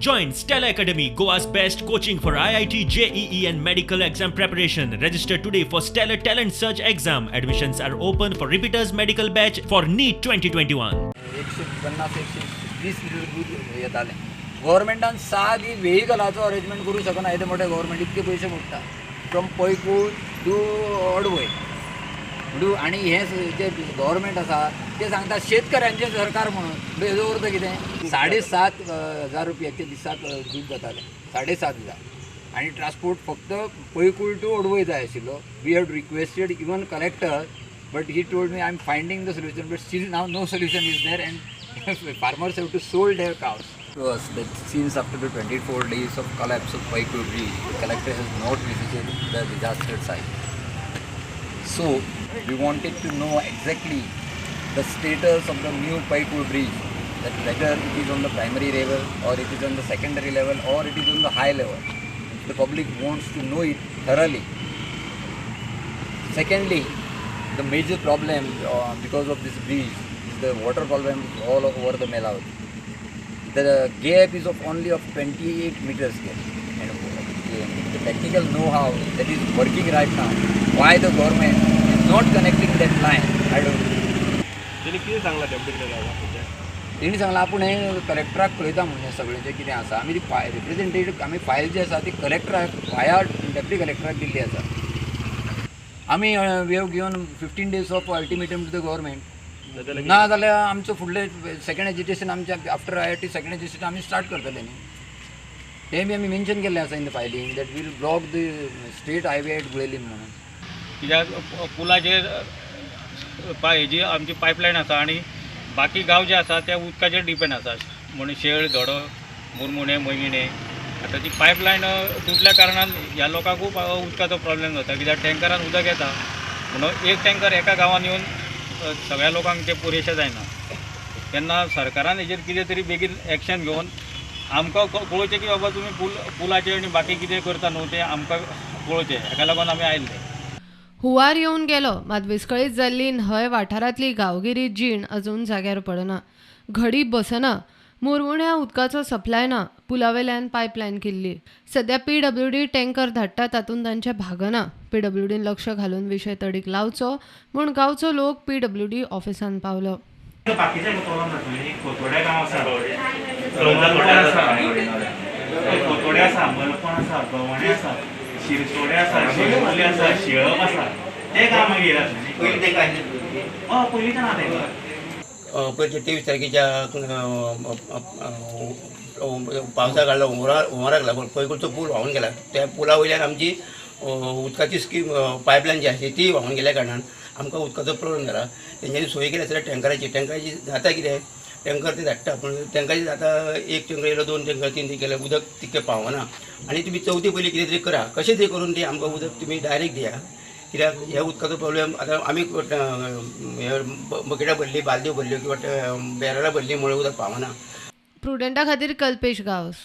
Join Stellar Academy, Goa's best coaching for IIT, JEE, and medical exam preparation. Register today for Stellar Talent Search exam. Admissions are open for repeaters medical batch for NEET 2021. 150 120 litre दूद येतालें. गव्हर्मेंटान सादी वेहिकलाचो arrangement करूं शकना. येदे मोठे government इतके पयशे मोडटा फ्रॉम पैकूळ टू अडवय म्हणून. आनी हें जे गव्हर्मेंट आसा ते सांगता शेतकऱ्यांचें सरकार म्हणून. म्हणजे हेजो अर्थ कितें? 7,500 रुपयाचे दिसाक दूद जातालें, 7,500. आनी ट्रान्सपोर्ट फक्त पैकूळ टू अडवय जाय आशिल्लो. We have requested even collector, but he told me I am finding the solution, but still now no solution is there and farmers have to sold their cows. To us that since after the 24 days of collapse of Paikul Bridge, the collector has not visited the disaster site. So we wanted to know exactly the status of the new Paikul Bridge, that whether it is on the primary level or it is on the secondary level or it is on the high level. The public wants to know it thoroughly. Secondly, the major problem because of this bridge is the water problem all over the Melavi. The gap is of only of 28 meters gap, and the technical know-how that is working right now, why the government is not connecting that line, I don't know. तेणी कितें सांगलां deputy कलेक्टराक? तेणी सांगलां आपूण हें कलेक्टराक कळयता म्हणून. हें सगळें जें कितें आसा, आमी ती रिप्रेझेंटेटीव आमी फायल जी आसा ती कलेक्टराक वाया डेप्युटी कलेक्टराक दिल्ली आसा. आमी we have given 15 days of ultimatum to the government. ना जाल्यार आमचो फुडलें सेकंड एजिटेशन आमच्या आफ्टर IIT second agitation आमी स्टार्ट करतले न्ही. तें बी आमी मेन्शन केल्लें आसा in the filing that we'll block the state highway at Guelim म्हणून. कित्याक पुलाचेर हेजी आमची पायपलायन आसा आनी बाकी गांव जे आसा ते उदकाचेर डिपेंड आसा, म्हणून शेळ, धडो, मुरमुणे, मैगिणे. आतां ती पायपलायन तुटल्या कारणान ह्या लोकांक खूब उदकाचो प्रॉब्लेम जाता, कित्याक टँकरान उदक येता म्हणून एक टँकर एका गांवान येवन सगळ्या लोकांक तें पुरेशें जायना. तेन्ना सरकारान हेजेर कितें तरी बेगीन एक्शन घेवन आमकां कळोवचें की बाबा तुमी पुलाचेर आनी बाकी कितें करता न्हू, तें आमकां कळोवचें. हेका लागून आमी आयिल्ले. हुंवार येवन गेलो, मात विस्कळीत जाल्ली न्हंय वाठारांतली गांवगिरी जीण अजून जाग्यार पडना, घडी बसना. मुरमुण्या उदकाचो सप्लाय ना. पुलावेल्यान पायपलायन केल्ली. सध्या पीडब्ल्यूडी टँकर धाडटा, तातूंत तांचें भागना. पीडब्ल्यूडीन लक्ष घालून विशय तडीक लावचो म्हूण गांवचो लोक पीडब्ल्यूडी ऑफिसांत पावलो. बाकीचे प्रॉब्लेम जातले. खोतोड्या गांव आसा, मलपण आसा, खोतोडे आसा, मलपण आसा, गव्हाणे आसा, शिरसोडे आसा, शिरवले आसा, शिळप आसा, ते गांव मागीर येयला. पयलीं तेंकां हय, पयलींच्यान आहा तेंकां. पयरच्या 23 तारखेच्या पावसाक काडला हुंवाराक लागून पैकूळचो पूल व्हांवून गेला. त्या पुला वयल्यान आमची उदकाची स्कीम पायपलायन जी आसली ती व्हांवून गेल्या कारणान आमकां उदकाचो प्रॉब्लेम जाला. तेंच्यांनी सोय केली आसल्यार टँकराची जाता कितें, टँकर ते धाडटा, पूण टँकराची जाता एक टँकर येयलो, दोन टँकर, तीन टँकर केले, उदक तितकें पावना. आनी तुमी चवथी पयलीं कितें तरी करा, कशें तरी करून ती आमकां उदक तुमी डायरेक्ट दिया, कित्याक ह्या उदकाचो प्रॉब्लेम आतां आमी बकेटां भरली, बालद्यो भरल्यो किंवा बॅरलां भरलीं म्हणून उदक पावना. प्रुडंटा खातीर कल्पेश गांवस.